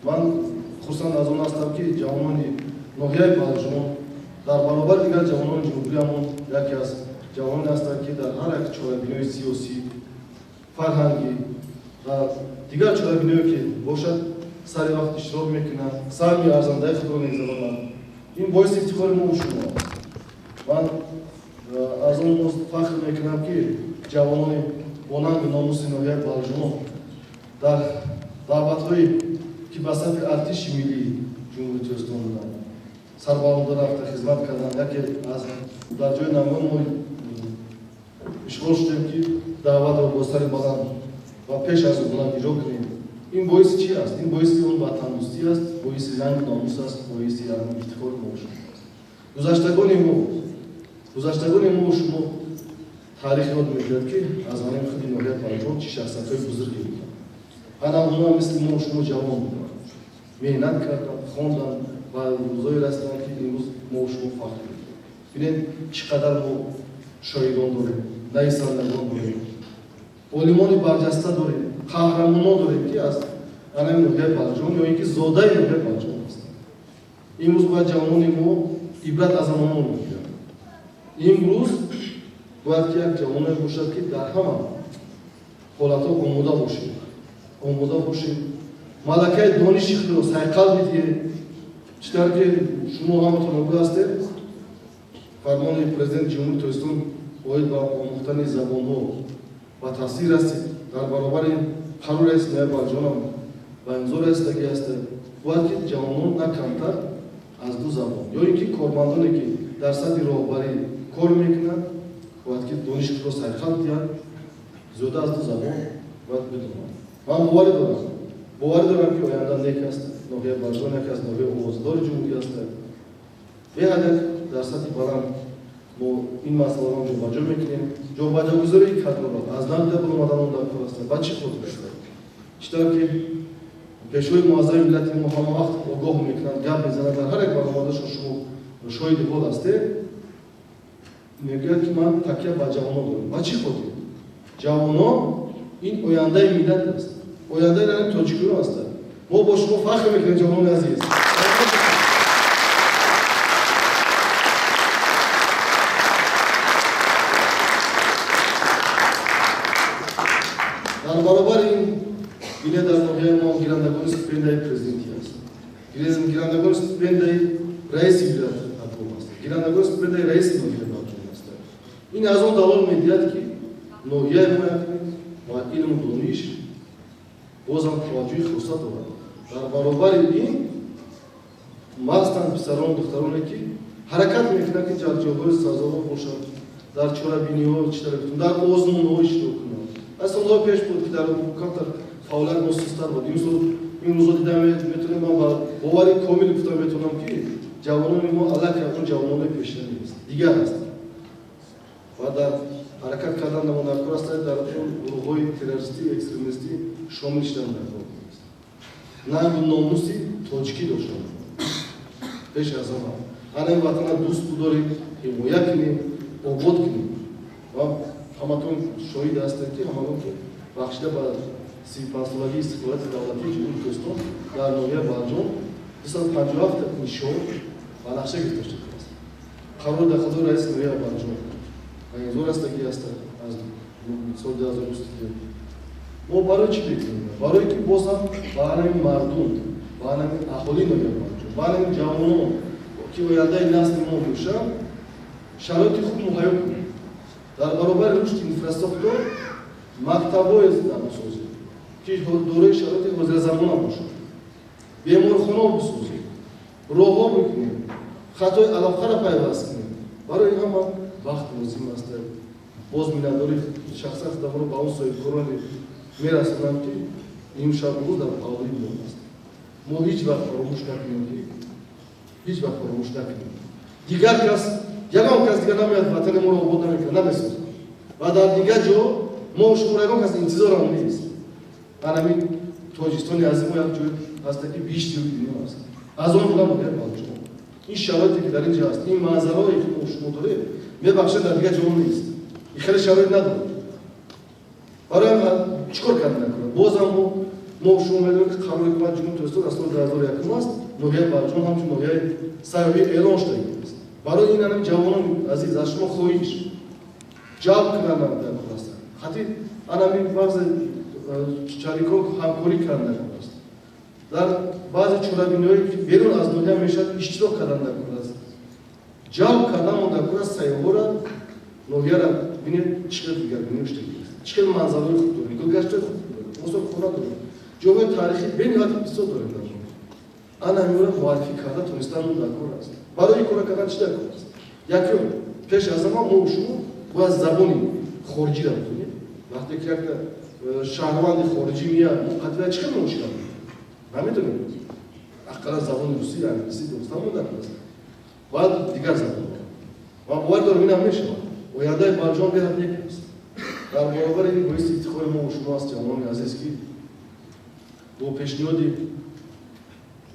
Ман хурсанд аз он ҳастам, ки ҷавонони ноҳияи Балҷувон дар баробари дигар ҷавонони ҷумҳуриямон яке аз ҷавононе ҳастанд, ки дар ҳар як чорабиниҳои сиёсӣ, фарҳангӣ ва дигар чорабиниҳое ки бошад, сари вақт иштирок мекунанд, саҳми арзандаи худро мегузаронанд. Ин боиси ифтихори мо шумо аст. Ман аз он боз фахр мекунам, ки ҷавонони бо нангу номуси ноҳияи Балҷувон дар даъватҳое ки ба сафи артиши миллии Ҷумҳурии Тоҷикистон буданд, сарбаланда рафта хизмат карданд. Яке аз дар ҷои намоён мо ишғол шудем, ки даъватро бо сари баланд ва пеш аз баланд иҷро кунем. Ин боиси чи аст? Ин боиси он ватандӯстӣ аст, боиси нангу номус аст, боиси ифтихори мо шумо аст. Гузаштагони мо шумо таърих ёд мекунад, ки аз ҳамин худи ноҳияи Балҷувон чӣ шахсиятҳои бузурге буданд. Ана онҳо мисли мо шумо ҷавон буданд, меҳнат карданд, хонданд ва рӯзое расиданд, ки имрӯз мо шумо фахр мекунем. Бинед, чӣ қадар мо шоирон дорем, нависандагон дорем, олимони барҷаста дорем, қаҳрамонон дорем, ки аз ҳамин ноҳияи Балҷувон ё ин ки зодаи ноҳияи Балҷувон ҳастанд. Имрӯз бояд ҷавонони мо ибрат аз онҳо бигиранд. Имрӯз бояд ки як ҷавоне бошад, ки дар ҳама ҳолатҳо омода бошем, омода бошем, малакаи дониши худро сайқал бидиҳем. Чӣ тавр ки шумо ҳаматон огоҳ ҳастед, фармони президенти Ҷумҳурии Тоҷикистон оид ба омӯхтани забонҳо ба таъсир расид. Дар баробари қарор раиси ноҳияи Балҷувонам ба имзо расидагӣ ҳастад. Бояд ки ҷавонон на камтар аз 2 забон ё ин ки кормандоне ки дар сатҳи роҳбарӣ кор мекунанд, бояд ки дониши худро сайқал диҳанд, зиёда аз 2 забон бояд бидонанд. Ман боварӣ дорам, ки оянда нек аст. Ноҳияи Балҷувон яке аз ноҳияи овоздори ҷумҳурӣ аст. Беҳад як дар сатҳи баланд мо ин масъаларо ҷобаҷо мекунем. Ҷобаҷогузории кадрро аз нав дида баромадан дар кор ҳастанд. Ба чӣ хотир аст? Чӣ тавр ки пешвои муаззами миллати мо ҳама вақт огоҳ мекунанд, гап мезананд, дар ҳар як баромадашон шумо шоҳиди ҳол ҳастед, мегӯяд, ки ман такя ба ҷавонон дорам. Ба чӣ хотир? Ҷавонон ин ояндаи миллат аст, ояндаи тоҷикиён ҳастанд. Мо бо шумо фахр мекунем, ҷавонони азиз. Дар баробари ин бине дар ноҳияи мо гирандагони стипендияи президентӣ аст, гирандагони стипендияи раиси вилояти Хатлон аст, гирандагони стипендияи раиси ноҳияи Балҷувон аст. Ин аз он далол медиҳад, ки ноҳияи мо ва илму дониш бозам таваҷҷӯҳи хоса дорад. Дар баробари ин мастанд писарону духтароне, ки ҳаракат мекунанд, ки дар ҷойҳои сазовор бошанд, дар чорабиниҳо иштирок кунанд, дар озмунҳо иштирок кунанд. Аз солҳои пеш буд, ки дар камтар фаъолият мо сустар буд. Имрӯзо дида метавонем, ман ба бовари комил гуфта метавонам, ки ҷавонони мо аллакай он ҷавонони пешина нест, дигар ҳастанд ва дар ҳаракат кардан мо дар кор ҳастанд, дар он гурӯҳҳои террористӣ, экстремистӣ шомил шудан дар кор нест. Нангу номуси тоҷикӣ доштанд пеш аз ҳама. Ана ин ватанро дӯст бидорем, ҳимоя кунем, обод кунем. Ва ҳаматон шоҳид ҳастед, ки ҳамагон ки бахшида ба 35-солагии истиқлолияти давлатии Ҷумҳурии Тоҷикистон дар ноҳияи Балҷувон 257 иншоот ба нақша гирифта шудааст. Қарори дахлдори раиси ноҳияи Балҷувон ва имзо расидагӣ ҳастад аз соли 2022. Мо барои чӣ мекунем? Барои ки боз ҳам ба ҳамин мардум, ба ҳамин аҳолии ноҳияи Балҷувон, ба ҳамин ҷавонон, ки ояндаи насли мо бошанд, шароити хуб муҳайё кунем. Дар баробари рушди инфраструктура мактабҳое бисозем, ки дорои шароити ҳозиразамона бошанд, беморхонаҳо бисозем, роҳҳо бикунем, хатҳои алоқаро пайваст кунем. Барои ҳама вақт лозим аст. Боз миннатдории шахсан худамро ба он соҳибкороне мерасонам, ки ин шабу рӯз дар паҳлӯи мо аст. Мо ҳеҷ вақт фаромӯш накунем, ки ҳеҷ вақт фаромӯш накунем. Дигар кас, ягон кас дигар намеояд, ватани моро обод намекунад, намесозад. Ва дар дигар ҷо мо шуморо ягон кас интизорам нест. Дар ҳамин Тоҷикистони азим мо як ҷой ҳаст, ки биҳишти дунё аст. Аз он ҷумла ноҳияи Балҷувон. Ин шароите ки дар ин ҷо ҳаст, ин манзараое ки мо шумо дорем, мебахшед, дар дигар ҷо нест. Ин хеле шароит надорад. Барои ҳам чӣ кор карда накунад? Бозам мо Мо шумо медонем, ки қарори ҳукумати Ҷумҳурии Тоҷикистон аз соли 2001 аст, ноҳияи Балҷувон ҳамчун ноҳияи сайёҳӣ эълон шуда аст. Барои ин ҳамин ҷавонони азиз аз шумо хоҳиш ҷалб кунанд дар кор аст. Хати анамин баъзе шарикҳо ҳамкорӣ кардан дар кор аст. Дар баъзе чорабиниҳое ки берун аз ноҳия мешавад иштирок кардан дар кор аст. Ҷалб кардан дар кор аст сайёҳҳоро, ноҳияро бинед чӣ қадр дигаргунӣ шуда аст. Чӣ қадр манзараҳои хуб дорем, гулгаштҳои хуб дорем, осорхона дорем, ҷойҳои таърихӣ бениҳоят бисёр дорем дар ноҳия. Ана ҳаминро муаррифӣ карда тонистан дар кор аст. Барои ин кора кардан чӣ дар кор аст? Якум, пеш аз ҳама мо шумо бояд забони хориҷиро бидонем. Вақте ки як шаҳрванди хориҷӣ меяд, мо қатъиян чӣ қадр муошират мекунем? Намедонем. Ақаллан забони русӣ, англисӣ донистан мо дар кор аст. Баъд дигар забонҳо. Ва бовар дорам ин ҳам мешавад. Ояндаи Балҷувон беҳад нек аст. Дар баробари ин боиси ифтихори мо шумо аст, ҷавонони азиз, ки бо пешниҳоди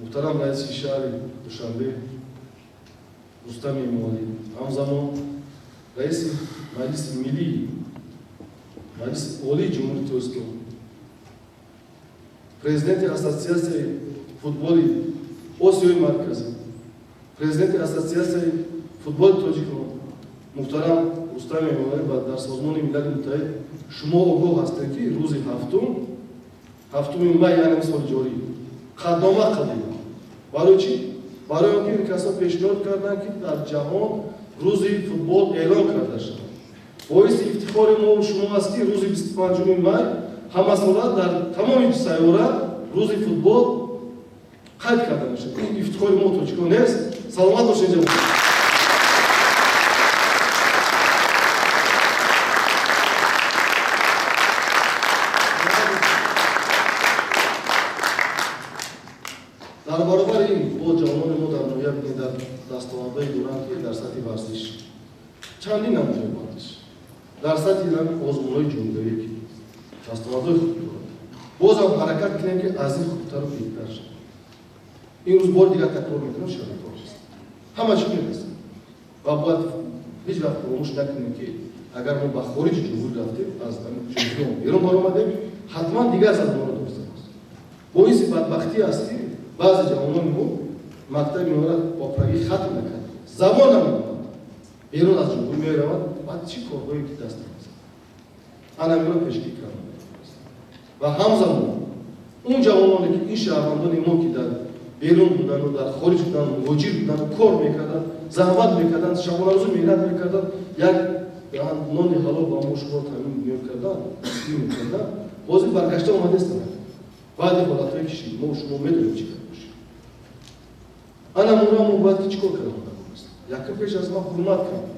муҳтарам раиси шаҳри Душанбе Рустами Эмомалӣ, ҳамзамон раиси Маҷлиси Миллӣ, Маҷлиси Олии Ҷумҳурии Тоҷикистон, президенти Ассотсиатсияи футболи Осиёи Марказӣ, президенти Ассотсиатсияи футболи тоҷикон муҳтарам Рустами Эмомалӣ ва дар Созмони Милали Муттаҳид шумо огоҳ ҳастед, ки рӯзи ҳафтуми май, яъне соли ҷорӣ, қатънома қабул. Барои чӣ? Барои он ки ин касо пешниҳод карданд, ки дар ҷаҳон рӯзи футбол эълон карда шавад. Боиси ифтихори мо шумо аст, ки рӯзи 25 май ҳамасола дар тамоми сайёра рӯзи футбол қайд карда мешавад. Ин ифтихори мо тоҷикон нест. Саломат бошед, ҷавон. Дар баробари ин бо ҷавонони мо дар ноҳия бинед дар дастовардҳое доранд, ки дар сатҳи варзиш чандин намунаи варзиш, дар сатҳи озмунҳои ҷумҳуриявӣ ки дастовардҳои хуб доранд. Бозам ҳаракат кунем, ки аз ин хубтару беҳтар шавад. Имрӯз бори дигар такрор мекунам, шароитҳо ҳаст, ҳама чӣ мерасад ва бояд ҳеҷ вақт фаромӯш накунем, ки агар мо ба хориҷи ҷумҳурӣ рафтем, аз ҷумҳурӣ берун баромадем, ҳатман дигар забонҳоро донистан аст. Боиси бадбахтӣ аст, ки баъзе ҷавонони мо мактаби миёнаро бо пуррагӣ хатм накарданд, забон намедонанд, берун аз ҷумҳурӣ мераванд, баъд чӣ корҳое ки даст намезананд. Ана ҳаминро пешгирӣ кардан ва ҳамзамон он ҷавононе ки ин шаҳрвандони мо ки дар берун буданду дар хориҷ буданду муҳоҷир буданду кор мекарданд, заҳмат мекарданд, шабонарӯзӣ меҳнат мекарданд, як нони ҳалол ба мо шуморо таъмин мекарданд, дастгирӣ мекарданд, ҳозир баргашта омадастанд. Баъди ҳолатҳое ки шид, мо шумо медонем чӣ карда бошем. Ана мура мо бояд ки чӣ кор кардан дар кор аст? Якум пеш аз ма ҳурмат кардан,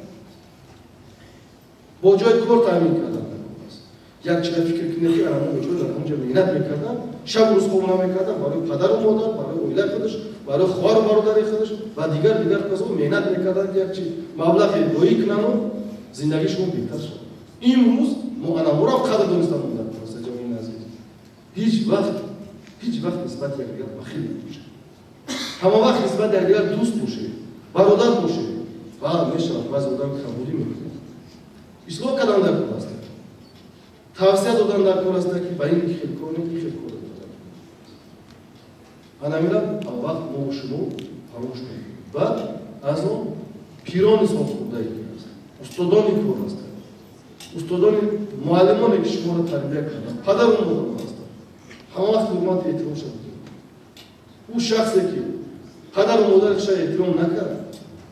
бо ҷои кор таъмин кардан дар кор аст. Як чида фикр кунед, ки ана мо бечора дар ҳамонҷо меҳнат мекарданд, шабу рӯз хоб намекарданд, барои падару модар, барои оилаи худаш, барои хоҳару бародари худаш ва дигар касо меҳнат мекарданд, ки якчи маблағе доӣ кунанду зиндагии шумо беҳтар шавад. Имрӯз мо ана мурам қадр донистан дар кор аст, ҷавонони азиз. Ҳеҷ вақт нисбати якдигар бахил набошед. Ҳама вақт нисбати якдигар дӯст бошед, бародар бошед. Ва мешавад баъзе одам камбудӣ мекунад. Ислоҳ кардан дар кор аст. Тавсия додан дар кор аст, ки ба ин хел кор не, ин хел кор дар. Ана ҳаминро ҳама вақт мо шумо фаромӯш накунем. Баъд аз он пирони солхӯрдае ки аст, устодони кор ҳастанд, устодони муаллимоне ки шуморо тарбия карданд, падару модарон ҳастанд. Ҳама вақт ҳурмату эҳтиромшон бидоред. Ӯ шахсе ки падару модарашро эҳтиром накард,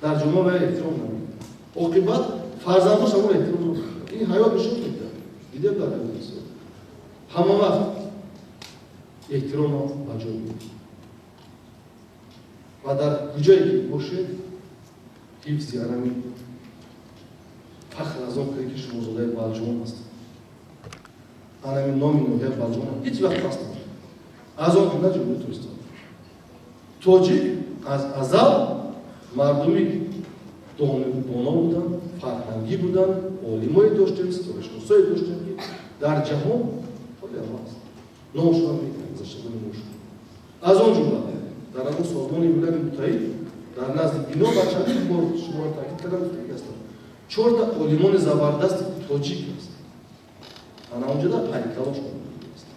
дар ҷомеа ба эҳтиром намекунад. Оқибат фарзандош ҳамонро эҳтиром намекунад. Ин ҳаёт нишон медиҳад. Дидем дар ҳаёти инсон. Ҳама вақт эҳтиромро ба ҷо биёред. Ва дар куҷое ки бошед, ҳифзи анами фахр аз он кунед, ки шумо зодаи Балҷувон ҳастед. Анами номи ноҳияи Балҷувон ҳеҷ вақт паст намешавад. Аз он ҷумла Ҷумҳурии Тоҷикистон. Тоҷик аз азал мардуми доно буданд, фарҳангӣ буданд, олимое доштем, ситорашиносое доштем, ки дар ҷаҳон холи аввал аст. Номшон мекунанд, гузаштагони мо шуд. Аз он ҷумла дар ҳамон Созмони Милали Муттаҳид дар назди бино ба чандин бор шуморо таъкид кардам, гуфтагӣ ҳастам. 4 олимони забардасти тоҷик аст. Ана онҷода ҳайкалошон аст.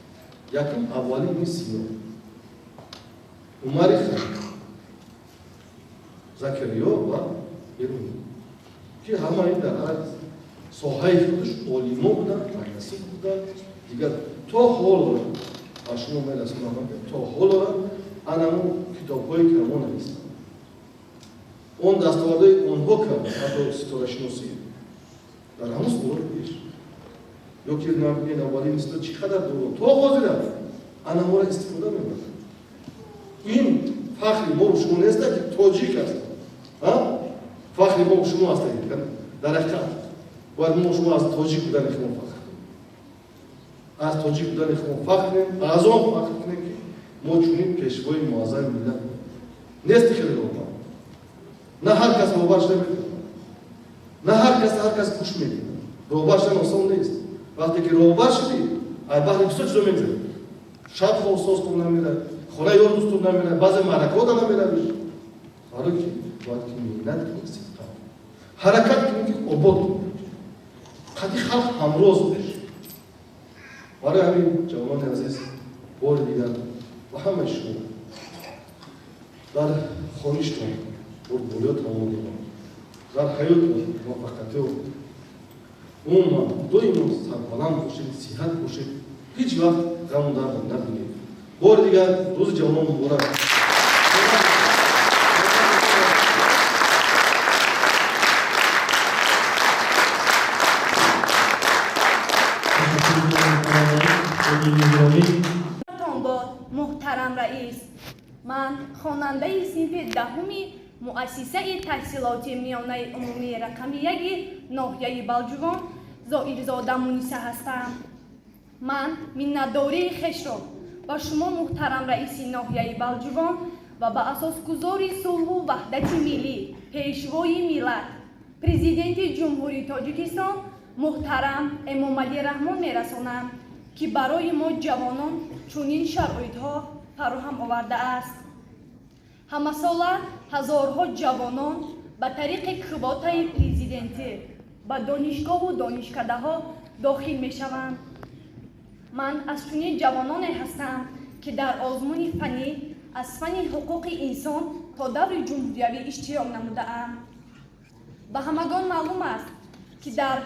Якум Абуалӣ ибни Сино, Умари Хайём, Закариё ва Берунӣ, ки ҳама ин дар ҳар соҳаи худаш олимо буданд, файласуф буданд. Дигар то ҳоло ба шумо мерасонам, то ҳоло анаму китобҳое ки мо навистанд, он дастовардҳои онҳо кард, ҳатто ситорашиносӣ дар ҳамон солҳо пеш, ё ки Абуалӣ ибни Сино чӣ қадар дур то ҳозир аст, анаморо истифода мебарад. Ин фахри мо шумо нест, ки тоҷик аст, фахри мо шумо аст. Дар ҳақиқат бояд мо шумо аз тоҷик будани худмон фахр кунем, аз тоҷик будани худмон фахр кунем, аз он фахр кунем, ки мо чунин пешвои муаззами миллат нест. Хеле роҳбар на ҳар кас роҳбар шуда метавонад, на ҳар кас ҳар кас гӯш мекунад. Роҳбар шудан осон нест. Вақте ки роҳбар шудӣ, аз баҳри бисёр чизо мегзарӣ. Шаб хобсоз хоб намерад, хонаи ёр дӯстон намерад, баъзе маъракаҳо намеравӣ. Барои ки бояд ки меҳнат кунӣ, сидқан ҳаракат кунӣ, ки обод кунӣ, қади халқ ҳамроз бошӣ. Барои ҳамин, ҷавонони азиз, бори дигар ба ҳамаи шумо дар хоништон бурдбориё тамом дорам, дар ҳаётон муваффақиятиё, умуман доимо сарбаланд бошед, сиҳат бошед, ҳеҷ вақт ғаму дард набинед. Бори дигар рӯзи ҷавонон муборак. Муҳтарам раис, ман хонандаи синфи 10-уми муассисаи таҳсилоти миёнаи умумии рақами 1 ноҳияи Балҷувон Зоирзода Муниса ҳастам. Ман миннатдории хешро ба шумо, муҳтарам раиси ноҳияи Балҷувон, ва ба асосгузори сулҳу ваҳдати миллӣ, пешвои миллат, президенти Ҷумҳурии Тоҷикистон муҳтарам Эмомалӣ Раҳмон мерасонам, ки барои мо ҷавонон чунин шароитҳо фароҳам овардааст. Ҳамасола ҳазорҳо ҷавонон ба тариқи квотаи президентӣ ба донишгоҳу донишкадаҳо дохил мешаванд. Ман аз чунин ҷавононе ҳастам, ки дар озмуни фаннӣ аз фанни ҳуқуқи инсон то даври ҷумҳуриявӣ иштирок намудаам. Ба ҳамагон маълум аст, ки дар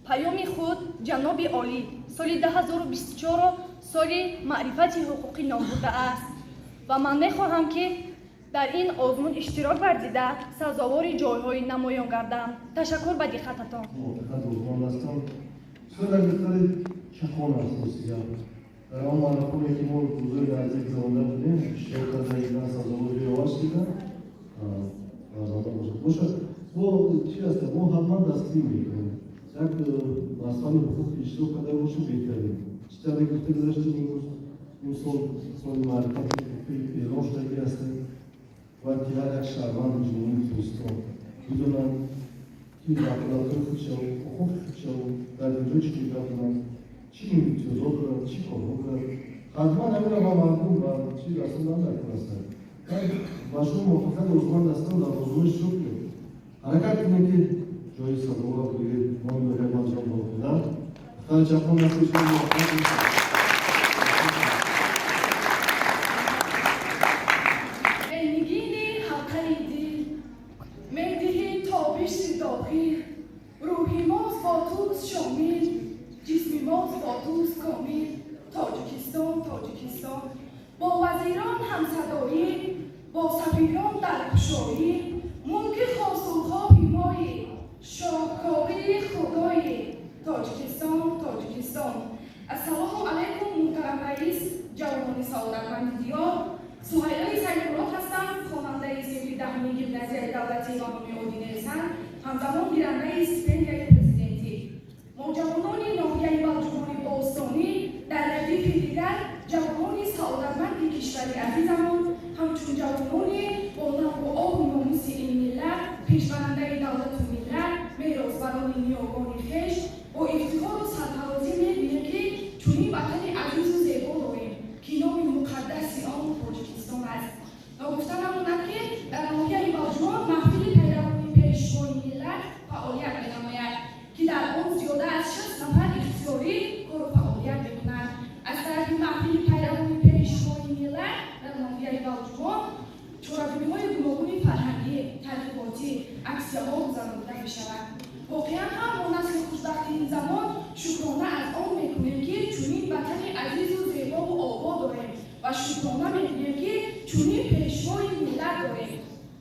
паёми худ ҷаноби олӣ соли 2024-ро соли маърифати ҳуқуқӣ ном бурдааст ва ман мехоҳам, ки дар ин озмун иштирок варзида сазовори ҷойҳои намоён гардам. Ташаккур ба диққататон. Дар он марафоне ки мо рӯзои наздик гузаронда будем, иштирок карда сазовори ҷойҳо шудем. Фарзанда бошад. Мо чи аст? Мо ҳатман дастгирӣ мекунем. Як аз фанни ҳуқуқ иштирок карда бошем, беҳтарин. Чӣ тавре гуфта гузаштем, имрӯз имсол соли маърифати ҳуқуқӣ эълон шудагӣ ҳастем. Бояд ки ҳар як шаҳрванди Ҷумҳурии Тоҷикистон бидонад, ки ваколатҳои худшав, ҳуқуқи худшав, дар куҷо чӣ кор кунанд, чӣ имтиёзот дорад, чӣ корҳо дорад. Ҳатман ҳаминро ба мардум ба чӣ расондан дар кор ҳастанд. Ба шумо муваффақият орзуманд ҳастам, дар озмун иштирок кунед. Ҳаракат кунед, ки ҷои сазоворро бигиред. Номи ноҳияи Балҷувон бо духтари чапон насли шумо муваффақ бошед. Эй нигини ҳалқаи дил, медиҳӣ тобиши дохил, рӯҳи мост бо туст шомил, ҷисми мост бо туст комил. Тоҷикистон, Тоҷикистон, бо вазирон ҳамсадоӣ, бо сафирон дар кушоӣ, мулки хосухоҳи моӣ, шоҳкории худоӣ. Тоҷикистон, Тоҷикистон. Ассалому алайкум, муҳтарам раис, ҷавонони саодатманди диёр. Суҳайлои Сайдмурод ҳастам, хонандаи синфи 10-уми гимназияи давлатии ба номи Одинаи Санг, ҳамзамон гирандаи стипендияи президентӣ. Мо ҷавонони ноҳияи Балҷувони бостонӣ дар радифи дигар ҷавонони саодатманди кишвари азизамон, ҳамчун ҷавонони бо нангу оҳу номуси ин миллат, пешбарандаи давлату миллат, меросбарони ниёгони хеш, бо ифтихору сарфарозӣ мебинем, ки чунин ватани азизу зебо дорем, ки номи муқаддаси он Тоҷикистон аст. Ногуфта намонад, ки дар ноҳияи Балҷувон маҳфили пайравони пешвои миллат фаъолият менамояд, ки дар он зиёда аз 60 нафар ихтиёрӣ кору фаъолият мекунанд. Аз тарафи маҳфили Чорабиниҳои гуногуни фарҳангӣ, тарғиботӣ, аксияҳо гузаронида мешавад. Воқеан ҳам мо насли хушбахти ин замон шукрона аз он мекунем, ки чунин ватани азизу зебову обод дорем ва шукрона мекунем, ки чунин пешвои миллат дорем.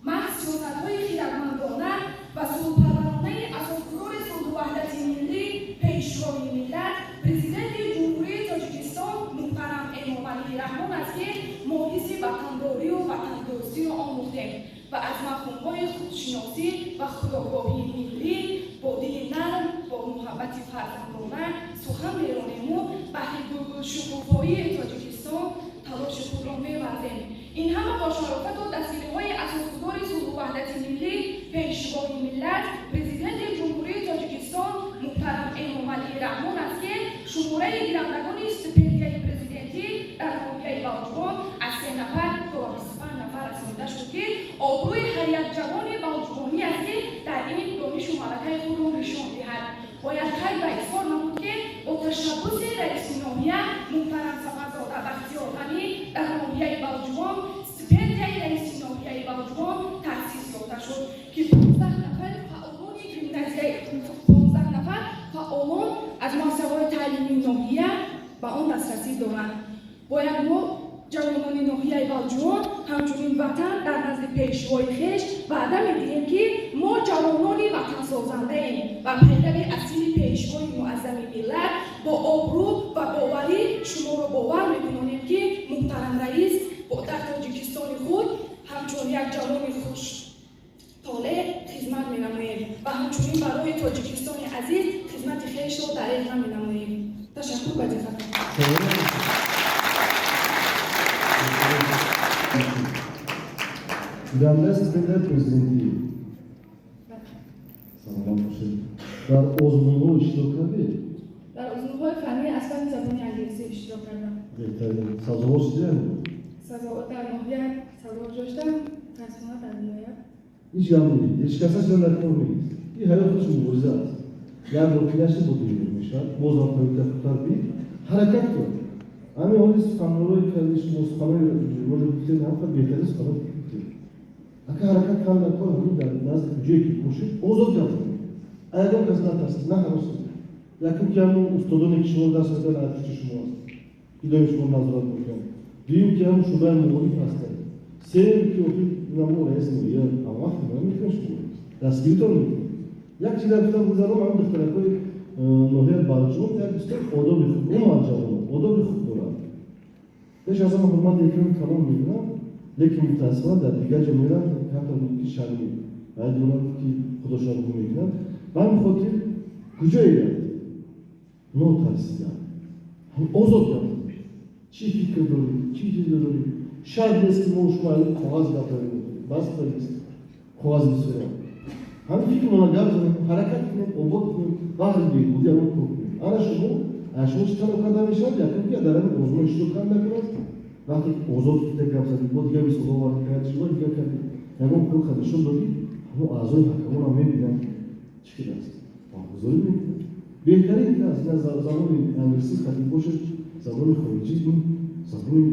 Маҳз сиёсатҳои хирадмандона ва сулҳпарваронаи асосгузори сулҳу ваҳдати миллӣ, пешвои миллат, Президенти Ҷумҳурии Тоҷикистон муҳтарам Эмомалӣ Раҳмон аст, ки мо ҳисси ватандорию ватандӯстиро омӯхтем ва аз мафҳумҳои худшиносӣ ва худогоҳии миллӣ бо дили нарм, бо муҳаббати фарзандона сухан меронему баҳри гулгулшукуфоии Тоҷикистон талоши худро меварзем. Ин ҳама бо шарофату дастгириҳои асосгузори сулҳу ваҳдати миллӣ, пешвои миллат, Президенти Ҷумҳурии Тоҷикистон муҳтарам Эмомалӣ Раҳмон аст, ки шумораи гирандагони стипендияи президентӣ дар ноҳияи Балҷувон аз 3 нафар то 25 нафар расонида шуд, ки обрӯи ҳар як ҷавони балҷувонӣ аст, ки дар ин донишу малакаи худро нишон диҳад. Бояд қайд ва изҳор намуд, ки бо ташаббуси раиси ноҳия муҳтарам Сафарзода Бахтиёр Ғанӣ дар ноҳияи Балҷувон стипендияи раиси ноҳияи Балҷувон таъсис ёфта шуд, ки 15 нафар фаъолони гимназияи 15 нафар фаъолон аз муассисаҳои таълимии ноҳия ба он дастрасӣ доранд. Бояд мо ҷавонони ноҳияи Балҷувон ҳамчунин ватан дар назди пешвои хеш ваъда медиҳем, ки мо ҷавонони ватансозандаем ва пайрави асили пешвои муаззами миллат бо обрӯ ва боварӣ шуморо бовар мекунонем, ки муҳтарам раис дар Тоҷикистони худ ҳамчун як ҷавони хуштолеъ хизмат менамоем ва ҳамчунин барои Тоҷикистони азиз хизмати хешро дареғ наменамоем. Ташаккур ба диққатон. Гиранда стипендияи президентӣ. Саломат бошед. Дар озмунҳо иштирок кардед? Дар озмунҳои фаннӣ аз фанни забони англисӣ иштирок кардам. Беҳтарин. Сазовор шудем? Сазовор дар ноҳия сазовор доштам, мутаассифона дар вилоят. Ҳеҷ гап нест, ҳеҷ каса шуда накор нест. Ин ҳаёт худаш мубориза аст. Як бор ки нашид, бо дуюм мешавад. Боз ҳам тавита хубтар бид. Ҳаракат кун. Ҳамин ҳоли суханрои карди шумо, суханои роҷа гуфтед, ҳамқа беҳтарин суханот гуфтед. Ака ҳаракат кард накор, ҳамин дар назди куҷое ки бошед, озод гап занед. Ягон кас натарсед, на ҳаросед. Якум ки ҳамун устодоне ки шумо дарс медиҳанд, аз пушти шумо аст, ки доим шумо назорат мекунанд. Дуюм ки ҳамун шӯъбаи маориф ҳастанд. Сеюм ки охир намо раиси ноҳия ҳамвақт ҳимоя мекунад шумо, дастгиритон мекунад. Як чиз дар гуфтам гузарон, ҳамун духтаракҳои ноҳияи Балҷувон як бисёр одоби хуб, умуман ҷавонон одоби хуб доранд. Пеш аз ҳама ҳурмати эҳтироми калон мекунанд, лекин мутаассифона дар дигар ҷо мераванд, камтар мумкин шармӣ ва доранд, ки худошон гум мекунанд. Ба ҳамин хотир куҷое рафт? Нотарсида, озод гап занед. Чӣ фикр дорӣ, чӣ чиз дорӣ? Шарт нест, ки мо шумо коғаз гап занем, бас нест, коғаз бисӯям. Ҳамин фикрмона гап занем, ҳаракат кунем, обод кунем, баҳри беҳбудӣ ҳамон кор кунем. Ана шумо, шумо чӣ талаб карда мешавад? Якум ки дар ҳамин озмун иштирок карда накунад. Вақте ки озод фикр гап задӣ, бо дигар мисолҳо овардӣ, кард, шумо дигар кардӣ, ягон кор карда нишон додӣ, ҳамон аъзои ҳакамонам мебинанд, чӣ хел аст, баргузорӣ мекунанд. Беҳтарин ки аз забони англисӣ хатиб бошад, забони хориҷӣ, ин забони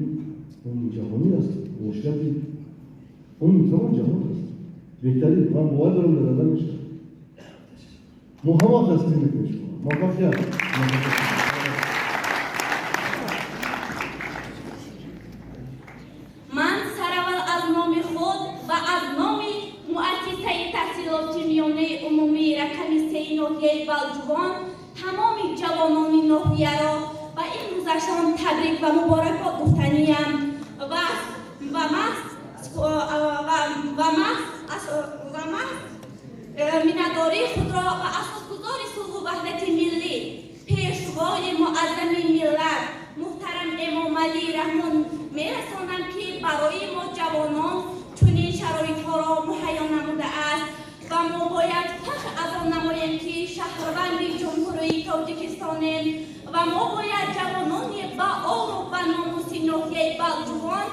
ҷаҳонӣ аст, муоширати он тамом ҷаҳон аст. Беҳтарин, ман бовар дорам, дар назар мешавад. Мо ҳама вақт дастгирӣ мекунем шумо. Муваффақият. Ман сараввал аз номи худ ва аз номи муассисаи таҳсилоти миёнаи умумии рақами 3 ноҳияи Балҷувон тамоми ҷавонони ноҳияро ба ин рӯзашон табрик ва муборакбод гуфтаниям ва маҳз миннатдории худро ба асосгузори сулҳу ваҳдати миллӣ, пешвои муаззами миллат муҳтарам Эмомалӣ Раҳмон мерасонам, ки барои мо ҷавонон чунин шароитҳоро муҳайё намудааст ва мо бояд фахр аз он намоем, ки шаҳрванди Ҷумҳурии Тоҷикистонем ва мо бояд ҷавонони ба ору ва номуси ноҳияи Балҷувон,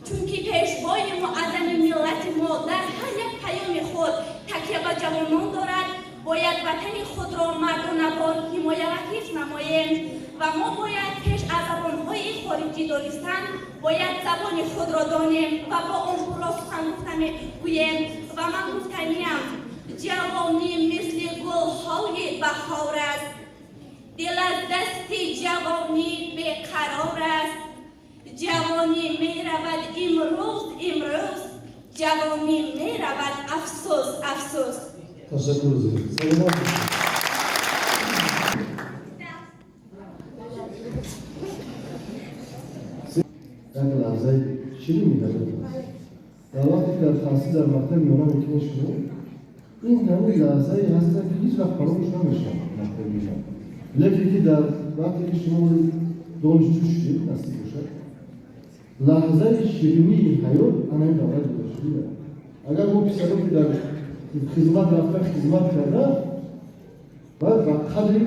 чунки пешвои муаззами миллати мо дар ҳар як паёми худ такя ба ҷавонон дорад, бояд ватани худро мардонавор ҳимоя ва ҳифз намоем ва мо бояд пеш аз забонҳои хориҷӣ донистан бояд забони худро донем ва бо он пурра сухан мегӯем ва ман гуфтаниям ҷавонӣ мисли гулҳои баҳор аст, дил аз дасти ҷавонӣ беқарор аст. Ҷавонӣ меравад имрӯз имрӯз, ҷавонӣ меравад афсӯс афсӯс. Ташаккур зиёд. Саломат бошед. Як лаҳзаи ширин ҳаёт аст. Дар вақте дар таҳсил дар мактаби миёна мекунед шумо, ин ҳамин лаҳзае ҳастанд ки ҳеҷ вақт фаромӯш намешавад мактаби миёна. Лекин ки дар вақте ки шумо донишҷӯ шудед, насиб бошад, лаҳзаи ширинии ҳаёт ана ин давраи донишҷӯӣ. Агар мо писаро ки дар хизмат рафтан хизмат карда, баъд ба қадри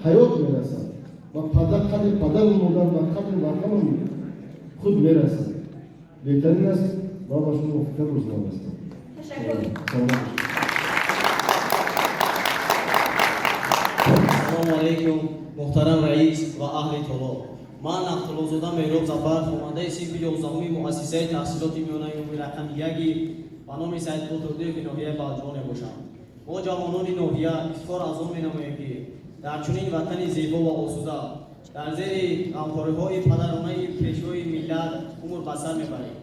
ҳаёт мерасад, ба қадри падару модар, ба қадри ватану худ мерасад. Беҳтарин аст ва ба шумо муваффақият орзуманд ҳастам. Ташаккур. Ассалому алайкум, муҳтарам раис ва аҳли толор. Ман Абдуллозода Меҳроб Зафар, хонандаи синфи 11-уми муассисаи таҳсилоти миёнаи умумии рақами 1 ба номи Саидқул Турдиев ноҳияи Балҷувон мебошам. Мо ҷавонони ноҳия ифтихор аз он менамоем, ки дар чунин ватани зебо ва осуда дар зери ғамхориҳои падаронаи пешвои миллат умр ба сар мебарем.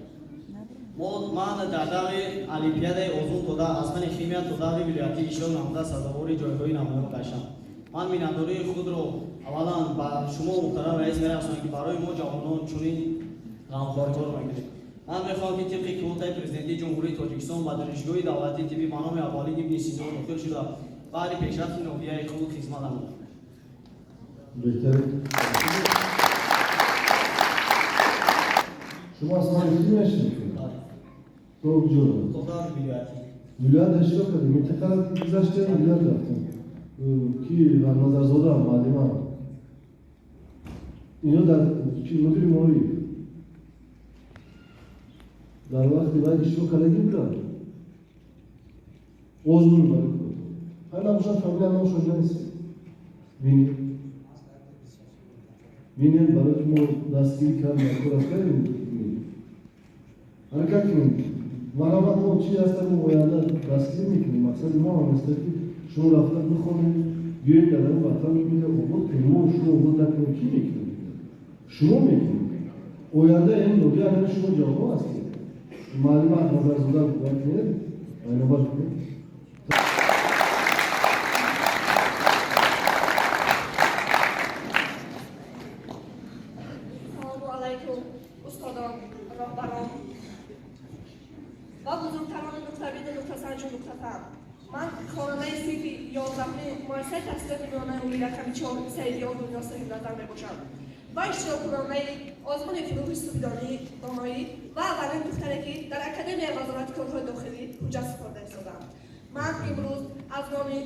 Ман дар даври олимпиадаи озмун дода аз фанни химия то даври вилоятӣ иштирок намуда сазовори ҷойҳои намоён гаштам. Ман миннатдории худро аввалан ба шумо муҳтарам раис мерасонам, ки барои мо ҷавонон чунин ғамхориҳоро мекунед. Ман мехоҳам, ки тибқи квотаи президентии Ҷумҳурии Тоҷикистон ба Донишгоҳи давлатии тиббӣ ба номи Абуалӣ ибни Сино дохил шуда баъди пешрафти ноҳияи худ хизмат намудам. Беҳтарин. Шумо аз фанни химия иштирок кардед? То куҷо? То даври вилоятӣ. Вилоят иштирок кардем, минтақа гузаштем, вилоят рафтем. Ки Назарзода муаллима ино дар ки мудири маориф дар вақти вай иштирок кардагӣ буданд? Озмун барои кӯдакон. Ҳай набошад, фамилия номшон нанисед. Бинед. Бинед, барои ки мо дастгирӣ кардем, кор кардем. Ҳаракат кунем. Марҳамат, мо чи ҳастем, мо оянда дастгирӣ мекунем. Мақсади мо ҳам аст, ки шумо рафта бихонед, биёед дар ин ватан обод кунем. Мо шумо обод накунем, кӣ мекунем? Шумо мекунед. Оянда ин ноҳия ҳамин шумо ҷавонон ҳастед. Муаллима Назарзода бояд кунед, навбат кунед. Салому алайкум, устодон, роҳбарон ва бузургтарони нуқтабину нуқтасанҷу нуқтафаҳм. Ман хонандаи синфи 11-уми муассисаи таҳсилоти миёнаи умумии рақами 4 Саидиён Дунё Соҳибназар мебошам ва иштироккунандаи озмуни фурӯғи субҳидонӣ доноӣ ва аввалин духтаре, ки дар Академияи вазорати корҳои дохилӣ ҳуҷҷат супорда истодам. Ман имрӯз аз номи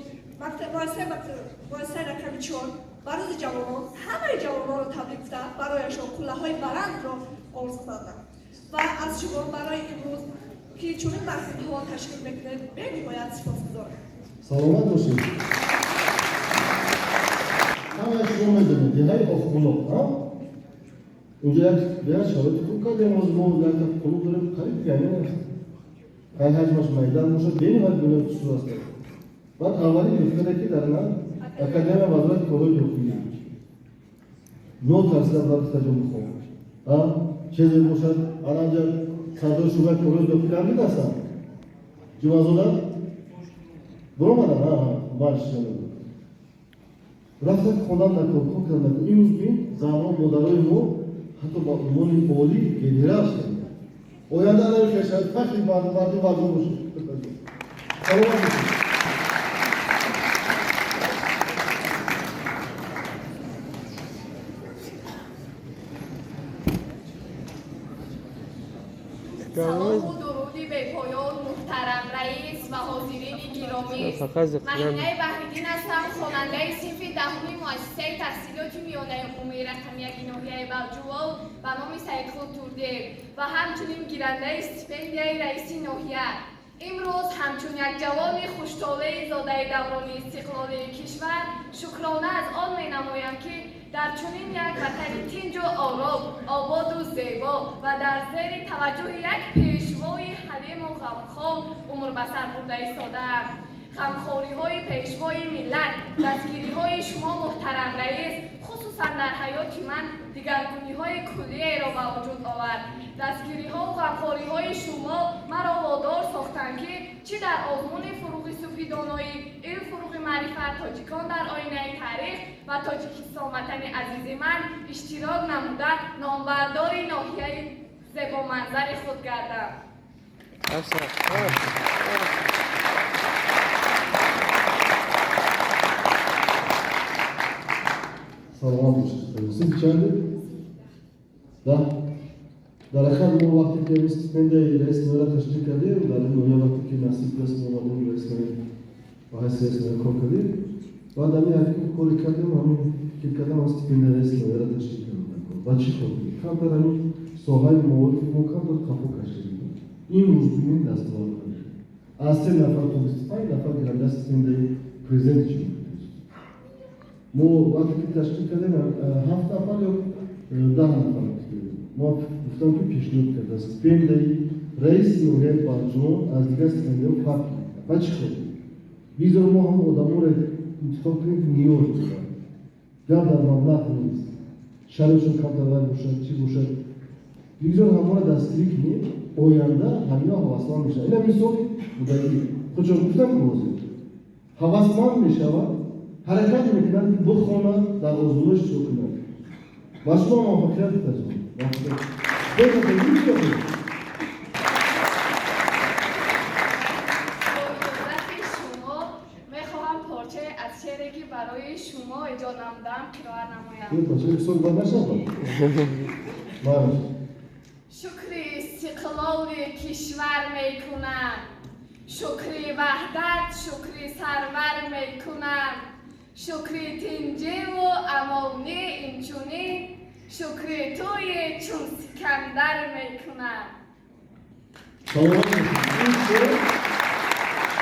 муассисаи рақами 4 ба рӯзи ҷавонон ҳамаи ҷавононро табрик гуфта барояшон қуллаҳои баландро орзумандам ва аз шумо барои имрӯз ки чунин маҳфилҳо ташкил мекунед бениҳоят сипосгузорам. Саломат бошед. Ҳамаи шумо медонед деҳаи Оқбулоқ, унҷо як шароити хуб кардем. Ҳозир мо якта клуб дорем, қариб пианино аст. Ҳай ҳаҷмаш майдан бошад, бениҳоят бинои хусус аст. Баъд аввалин духтаре, ки дар Академия вазорати корҳои дохилӣ нотарсида рафта ҷо бихонад. Чизе бошад, ананҷа сардори шӯъбаи корҳои дохилӣ ҳам дидастам. Ҷумъазода баромадан, рафта хондан накор, кор кардан накор. Имрӯз бин, занҳо, модарои мо ҳатто ба унвони олӣ генерал шуданд. Оянда намешавад, фахри мардум бошед. Саломат бошед. Салому дуруди бепоён, муҳтарам раис ва ҳозирини гиромӣ. Маҳинаи Баҳриддин ҳастам, хонандаи синфи 10-уми муассисаи таҳсилоти миёнаи умумии рақами 1 ноҳияи Балҷувон ба номи Саидқул Турдиев ва ҳамчунин гирандаи стипендияи раиси ноҳия. Имрӯз ҳамчун як ҷавони хуштолеи зодаи даврони истиқлолии кишвар шукрона аз он менамоям, ки дар чунин як ватани тинҷу ором, ободу зебо ва дар зери таваҷҷӯҳи як пешвои ҳалиму ғамхор умр ба сар бурда истодаам. Ғамхориҳои пешвои миллат, дастгириҳои шумо муҳтарам раис, хусусан дар ҳаёти ман дигаргуниҳои куллиеро ба вуҷуд овард. Дастгириҳову ғамхориҳои шумо маро водор сохтанд, ки чӣ дар озмуни фуруғи суфидоноӣ, илм фуруғи маърифат, тоҷикон дар оинаи таърих ва Тоҷикистон ватани азизи ман иштирок намуда номбардори ноҳияи зебоманзари худ гардам. Саломат бошед. Синфи чанде? Да. Дар ҳақиқат мо вақте ки ҳамин стипендияи раиси ноҳияро ташкил кардем, дар ин ноҳия вақте ки насиб даст мо омадем раис ноҳия ба ҳайси раиси ноҳия кор кардем, баъд ҳамин якум коре кардем, ҳамин фикр кардем, ҳамин стипендияи раиси ноҳияро ташкил кардем. Ба чӣ хотир? Камтар ҳамин соҳаи маорифи мо камтар қафо кашида будем. Имрӯз бинем дастовард кардем. Аз 3 нафар то 25 нафар гиранда стипендияи президенти ҷумҳурӣ. Мо вақте ки ташкил кардем, 7 нафар ё 10 нафар мо гуфтам, ки пешниҳод карда стипендияи раиси ноҳияи Балҷувон аз дигар стипендияҳо фарқ мекунад. Ба чӣ хотир? Бигзор мо ҳам одаморо интихоб кунем, ки ниёз доранд. Гап дар маблағ нест, шароитшон камтар бошад, чӣ бошад, бигзор ҳамаро дастгирӣ кунем, оянда ҳамино ҳавасманд мешавад. Ина мисоли будагӣ худшон гуфтам, ки ҳозир ҳавасманд мешавад, ҳаракат мекунад, ки бихонад, дар озмунҳо иштирок кунад. Ба шумо муваффақият битаҷон. Бо иҷозати шумо мехоҳам порчае аз шеъре, ки барои шумо эҷод намудаам, қироат намоям. Шукри истиқлоли кишвар мекунам, шукри ваҳдат, шукри сарвар мекунам, шукри тинҷиву амонӣ инчунин, шукри туи чун Сикандар мекунам.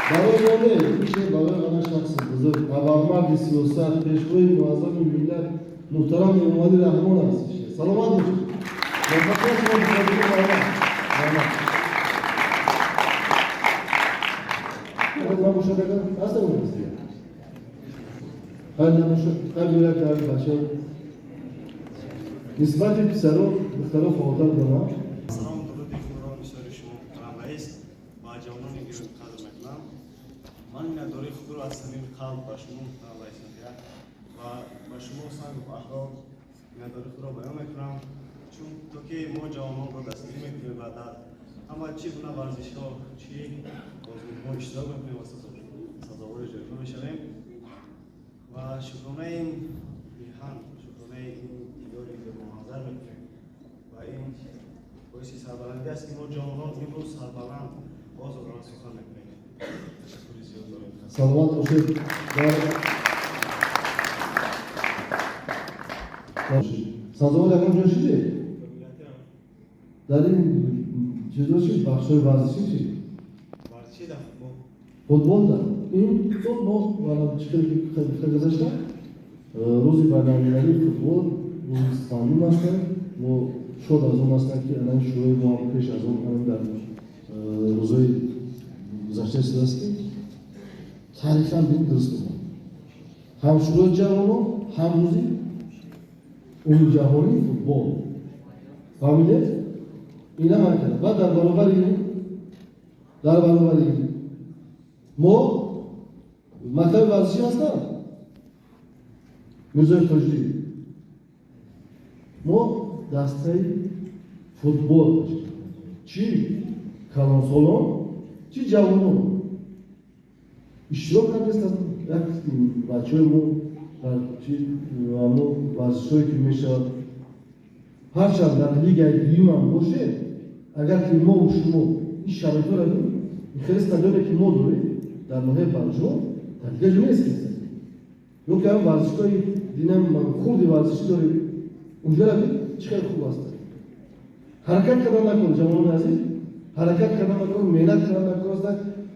Барои мо не, ин шеър барои ана шахси бузург, абармарди сиёсат, пешвои муаззами миллат муҳтарам Эмомалӣ Раҳмон аст. Саломат бошед. Муваффақият шумо бихоҳед. Набошад агар ҳаст дигар? Хайр набошад, хайр биёяд ки бача нисбати писаро духтаро фаъолтар буданд. Салом, дуруди худро нисори шумо муҳтарам раис ва ҷавонони гиромиқадр мекунам. Ман миннатдории худро аз самими қалб ба шумо муҳтарам раис ноҳия ва ба шумо Сангов Аҳрор миннатдории худро баён мекунам, чун то ки мо ҷавононро дастгирӣ мекунем ва дар ҳама чӣ гуна варзишҳо, чӣ озмунҳо иштирок мекунем ва сазовори ҷойгоҳ мешавем ва шукронаи ин меҳан, шукронаи ин диёри зебоманзар мекунем ва ин боиси сарбаландӣ аст, ки мо ҷавонон имрӯз сарбаланд озодона сухан мекунем. Ташаккури зиёд дорем. Саломат бошед. Сазовор ягон ҷо шидед? Дар ин чизо чи? Бахшҳои варзишӣ чи? Варзишӣ дар футбол. Футбол да. Ин сол мо чӣ хеле ки гуфта гузаштам, рӯзи байналмилалии футбол рӯзи 25 аст. Мо шод аз он ҳастем, ки ана шӯрои мо ҳам пеш аз он ҳамин дар рӯзҳои гузашта истодааст, ки таърихан бин дуруст бимонад. Ҳам шӯрои ҷавонон, ҳам рӯзи умумиҷаҳонии футбол. Фаҳмидед? Ина ҳаракат. Баъд дар баробари ин мо мактаби варзишӣ ҳастанд, Мирзои Тоҷиддин, мо дастаи футбол ташкил кардем, чӣ калонсолон, чӣ ҷавонон иштирок кардастанд. Як бачаҳои мо дар чи варзишҳое ки мешавад, ҳарчанд дар лигаи дуюмам бошед, агар ки мо шумо ин шароитҳоро бинем, ин хеле стадионе ки мо дорем дар ноҳияи Балҷувон дар дигар ҷо нест. Ё ки ҳам варзишгоҳи динам хурди варзишӣ дорем, унҷоро бин чӣ хеле хуб аст. Ҳаракат кардан накун, ҷавонони азиз, ҳаракат кардан накун, меҳнат кардан накун аст.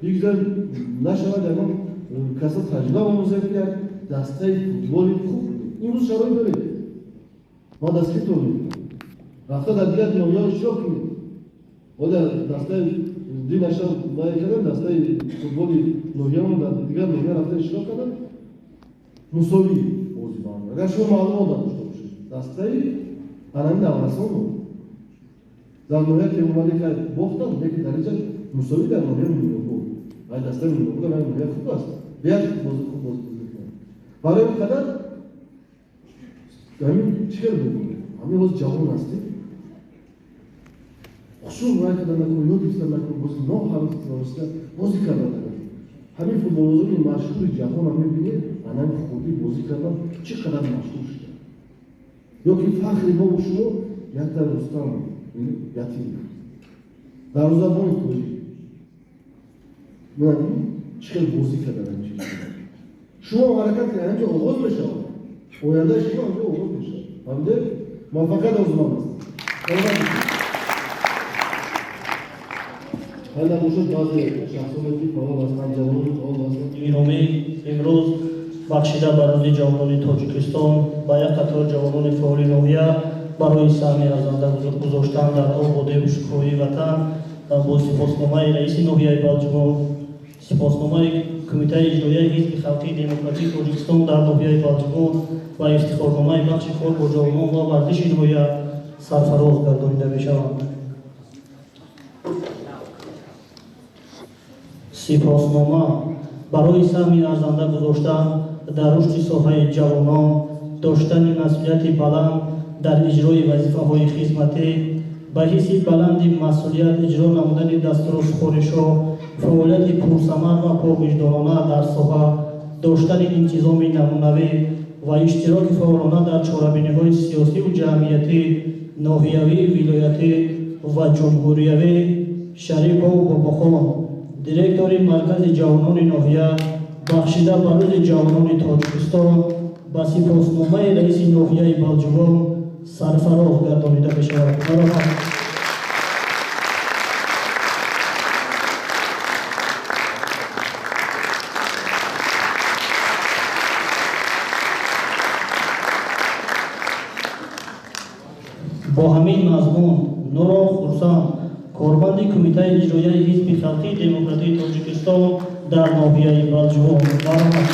Бигзор нашавад ягон касо таҷриба омӯзем, ки як дастаи футболи хуб имрӯз шароит дорем. Мо дастгиртон мекунем, рафта дар дигар ноҳияҳо иштирок кунед. Мо дар дастаи Динаша вай кардам, дастаи футболи ноҳиямон дар дигар ноҳия рафта иштирок кардам, мусовӣ бозӣ ба ҳам. Агар шумо маълумот надошта бошед, дастаи анами наврасон буд. Дар ноҳия Темурмалик бохтанд, лекин дар инҷа мусовӣ дар ноҳияи Мӯминобод. Вай дастаи Мӯминобод ҳам ноҳия хуб аст. Биёд бозӣ хуб бозӣ мекунад. Барои ин қадар ҳамин чӣ хел буд? Ҳамин ҳозир ҷавон ҳастем. Хушур вай карда накун, ёд гирифта накун, бозӣ ноҳавоста бозӣ карда накун. Ҳамин футболбозони машҳури ҷаҳонро мебинед, анами хурдӣ бозӣ кардан чӣ қадар машҳур шуда. Ё ки фахри мо шумо якта Рустам ятим. Дарвозабони тоҷик. Чӣ хел бозӣ кардан ҳамин чиз. Шумо ҳаракат кунед, ҳаминҷо оғоз мешавад. Ояндаи шумо ҳаминҷо оғоз мешавад. Фаҳмидед? Муваффақият орзуманд аст. Ҳайда бошад баъзе шахсоне ки фаъол ҳастанд, ҷавонони фаъол ҳастанд. Гиромӣ, имрӯз бахшида ба рӯзи ҷавонони Тоҷикистон ба як қатор ҷавонони фаъоли ноҳия барои саҳми арзанда гузоштан дар ободию шукӯҳии ватан бо сипосномаи раиси ноҳияи Балҷувон, сипосномаи Кумитаи иҷроияи Ҳизби халқии демократии Тоҷикистон дар ноҳияи Балҷувон ва ифтихорномаи бахши кор бо ҷавонон ва варзиши ноҳия сарфароз гардонида мешаванд. Сипоснома барои саҳми арзанда гузоштан дар рушди соҳаи ҷавонон, доштани масъулияти баланд дар иҷрои вазифаҳои хизматӣ, ба ҳисси баланди масъулият иҷро намудани дастуру супоришҳо, фаъолияти пурсамар ва поквиҷдонона дар соҳа, доштани интизоми намунавӣ ва иштироки фаъолона дар чорабиниҳои сиёсиву ҷамъиятӣ, ноҳиявӣ, вилоятӣ ва ҷумҳуриявӣ Шарипов Бобохон, директори Маркази ҷавонони ноҳия, бахшида ба рӯзи ҷавонони Тоҷикистон ба сипосномаи раиси ноҳияи Балҷувон сарфароз гардонида мешавад. Марҳамат. Бо ҳамин мазмун Нурон Хурсанд, корманди Кумитаи иҷроияи Ҳизби халқии демократии Тоҷикистон дар ноҳияи Балҷувон. Марҳамат.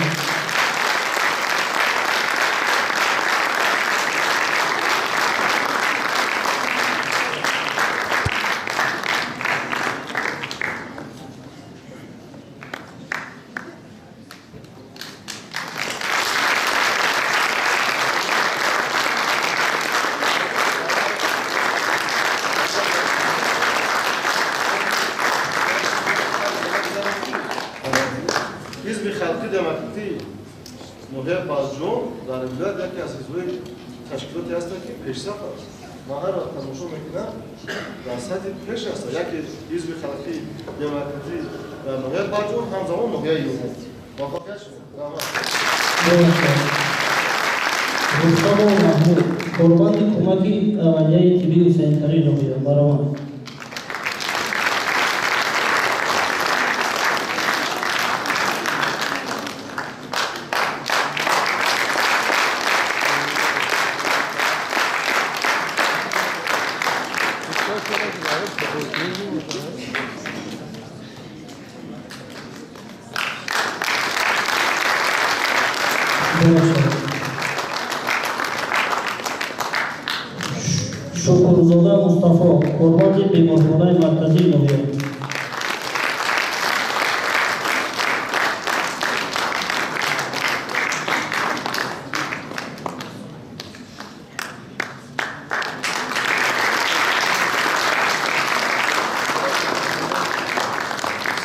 Ҳизби халқии демократии ноҳияи Балҷувон дар вилоят яке аз ҳизбҳои ташкилоте ҳастанд, ки пешсаф аст. Ман ҳар вақт тамошо мекунам, дар сатҳи пеш аст. Яке ҳизби халқии демократӣ дар ноҳияи Балҷувон, ҳамзамон ноҳияи Ёвон. Муваффақият шумо. Раҳмат. Рустамов Маҳмуд, корманди кӯмаки аввалияи тиббию санитарии ноҳия. Баромад. Шукурзода Мустафо, корманди беморхонаи марказии ноҳия.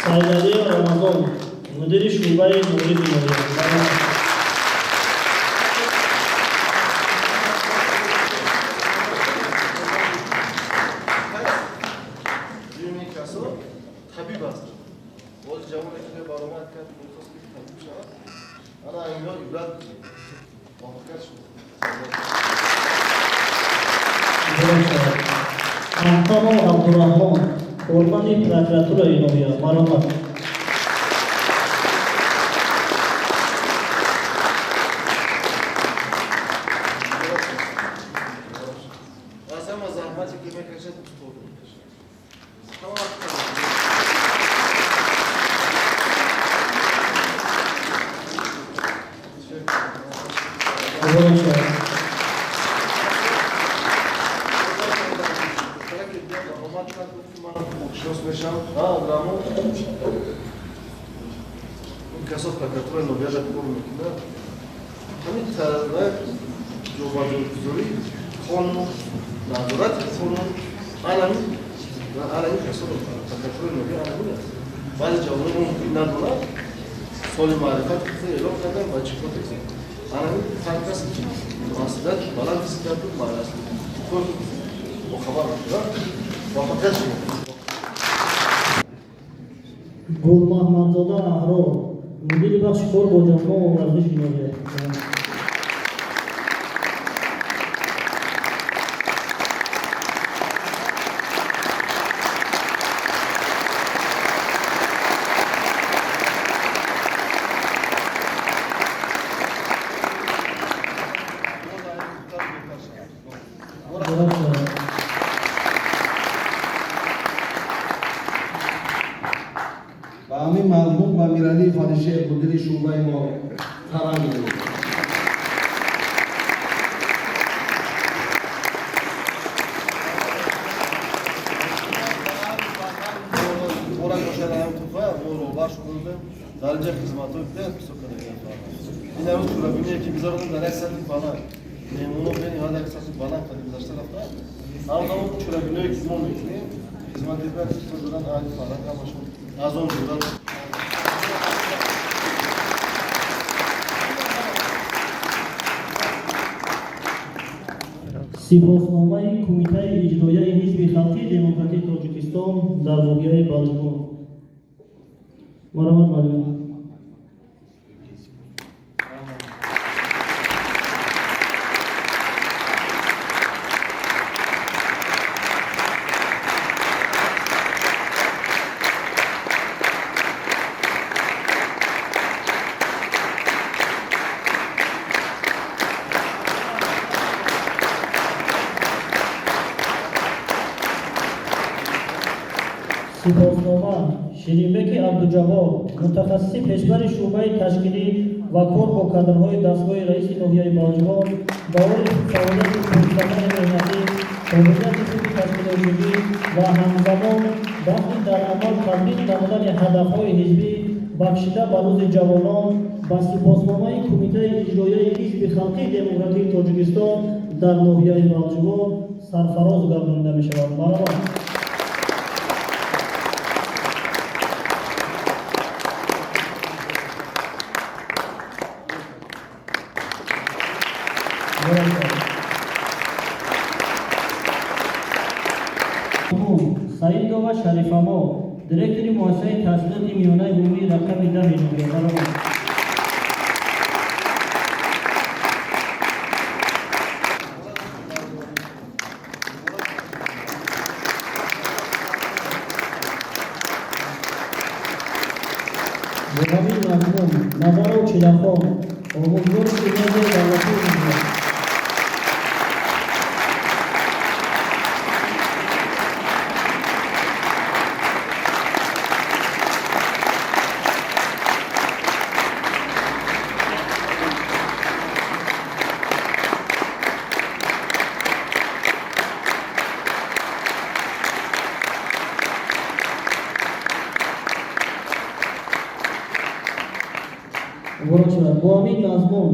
Сайдалӣ Рамазон, мудири шӯъбаи маорифи ноҳия. Табиб аст. Боз ҷавоне ки баромад кард, мехост ки табиб шавад. Ана инҳо ибрат муваффақият шуд. Аҳмадов Абдураҳмон, корманди прокуратураи ноҳия. Марҳамат. Аз ҳама заҳмате ки мекашад, устод мекашад. Муборак шавад. Шинос мешавам. Абдураҳмон. Ин касо прокуратураи ноҳияда кор мекунад. Ҳамин ҷобаҷогузории қонун, назорати қонун, ана ин касо прокуратураи ноҳия ана ҳамин аст. Баъзе ҷавонони мо мумкин надонад, соли маърифат эълон кардам ва чӣ кор ана ҳамин ҳар кас масъулияти баланд ҳис карду худ бохабар мешавад. Муваффақият шумо. Гулмаҳмадзода Аҳрор, мудири бахши кор бо ҷавонон ва варзиши ноҳия. Муборак шавад. Ба ҳамин мазмун ба Миралиев Алишер, мудири шӯъбаи мо, таранг медиҳем. Муборак бошад ҳам туҳфа, мо роҳбар шуда будем, дар инҷа хизматҳои беҳ бисёр кардагиам. Ин ҳамин чорабиние ки гузаронем дар як сатҳи баланд, меҳмонон бениҳоят як сатҳи баланд қадим гузашта рафтанд. Ҳамзамон чорабиное ки мо мекунем, хизмати беҳ бисёр доданд аҳли фарҳанг, ҳамашон аз он ҷумла. Сипосномаи Кумитаи иҷроияи Ҳизби халқии демократии Тоҷикистон дар ноҳияи Балҷувон. Марҳамат, муаллим. Сипоснома Ширинбеки Абдуҷаббор, мутахассиси пешбари шӯъбаи ташкилӣ ва кор бо кадрҳои дастгоҳи раиси ноҳияи Балҷувон, давоми фаъолияти пурсамари меҳнатӣ, қобилияти хуби ташкилотчигӣ ва ҳамзамон баҳри дар амал татбиқ намудани ҳадафҳои ҳизбӣ, бахшида ба Рӯзи ҷавонон, ба сипосномаи Кумитаи иҷроияи Ҳизби халқии демократии Тоҷикистон дар ноҳияи Балҷувон сарфароз гардонида мешавад. Марҳамат. Саидова Шарифамо, директори муассисаи таҳсилоти миёнаи умумии рақами 10-и ноҳия. Марҳамат. Бо ҳамин мазмун Назаров Чилахон, омӯзгори гимназияи давлатии ноҳия. Муборак шавад. Бо ҳамин мазмун